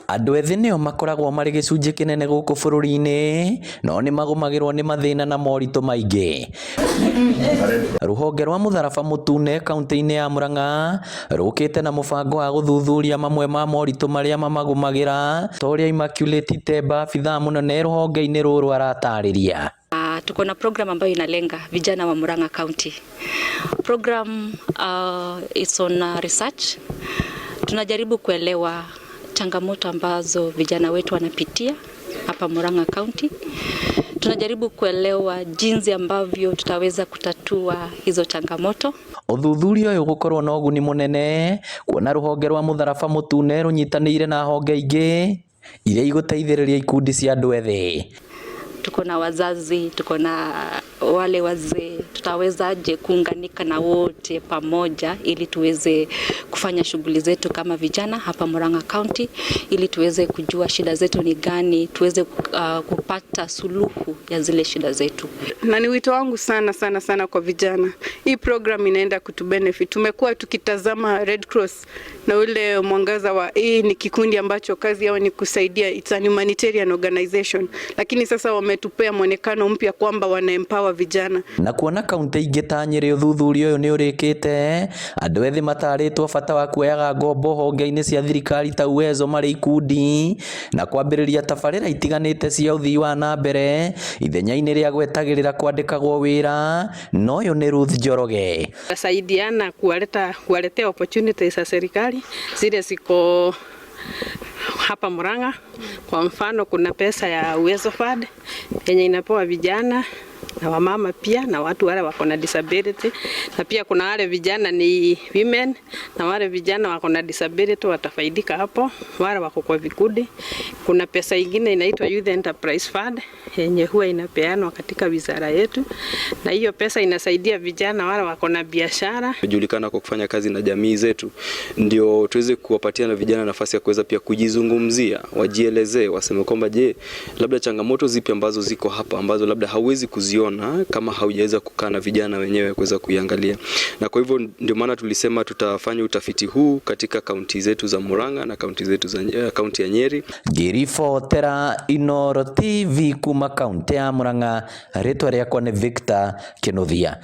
Andũ ethĩ nĩo makoragwo marĩ gĩcunjĩ kĩnene gũkũ bũrũri-inĩ, no nĩ magũmagĩrwo nĩ mathĩna na moritũ maingĩ. Rũhonge rwa Mũtharaba Mũtune kaunti-inĩ ya Murang'a rũkĩte na mũbango wa gũthuthuria mamwe ma moritũ marĩa mamagũmagĩra ta ũrĩa Immaculate Temba, abithaa mũnene rũhonge-inĩ rũrũ, aratarĩria. Tuko na program ambayo inalenga vijana wa Murang'a County. Program it's on research. Tunajaribu kuelewa changamoto ambazo vijana wetu wanapitia hapa Murang'a County. Tunajaribu kuelewa jinsi ambavyo tutaweza kutatua hizo changamoto. Ũthuthuria ũyũ gũkorwo na ũguni mũnene kuona rũhonge rwa Mũtharaba Mũtune rũnyitanĩire na honge ingĩ iria igũteithĩrĩria ikundi cia andũ ethĩ. Tuko na wazazi, tuko na wale wazee, tutawezaje kuunganika na wote pamoja ili tuweze kufanya shughuli zetu kama vijana hapa Murang'a County, ili tuweze kujua shida zetu ni gani, tuweze kupata suluhu ya zile shida zetu. Na ni wito wangu sana sana sana kwa vijana, hii program inaenda kutubenefit. Tumekuwa tukitazama Red Cross na ule mwangaza wa hii ni kikundi ambacho kazi yao ni kusaidia, it's an humanitarian organization, lakini sasa wametupea mwonekano mpya kwamba wana empower vijana. Na kuona kaunti ingĩ ta Nyĩrĩ ũthuthuria ũyũ nĩ ũrĩkĩte, andũ ethĩ matarĩtwo bata wa kuoyaga ngombo honge-inĩ cia thirikari ta Uwezo marĩ ikundi na kwambĩrĩria tabarĩra itiganĩte cia ũthii wa na mbere ithenya-inĩ rĩa gwetagĩrĩra kwandĩkagwo wĩra. Na ũyũ nĩ Ruth Njoroge. Saidiana kuwaletea opportunities za serikali zile ziko hapa Murang'a. Kwa mfano, kuna pesa ya Uwezo Fund yenye inapewa vijana na wamama pia na watu wale wako na disability, na pia kuna wale vijana ni women na wale vijana wako na disability watafaidika hapo, wale wako kwa vikundi. Kuna pesa ingine inaitwa Youth Enterprise Fund yenye huwa inapeanwa katika wizara yetu, na hiyo pesa inasaidia vijana wale wako na biashara. Julikana kwa kufanya kazi na jamii zetu, ndio tuweze kuwapatia na vijana nafasi ya kuweza pia kujizungumzia, wajielezee, waseme kwamba je, labda changamoto zipi ambazo ziko hapa ambazo labda hauwezi kuziona kama haujaweza kukaa na vijana wenyewe kuweza kuiangalia. Na kwa hivyo ndio maana tulisema tutafanya utafiti huu katika kaunti zetu za Murang'a na kaunti zetu za kaunti ya Nyeri. Ngĩribotera Inooro TV kuma kaunti ya Murang'a, rĩtwa rĩakwa nĩ Victor Kinuthia.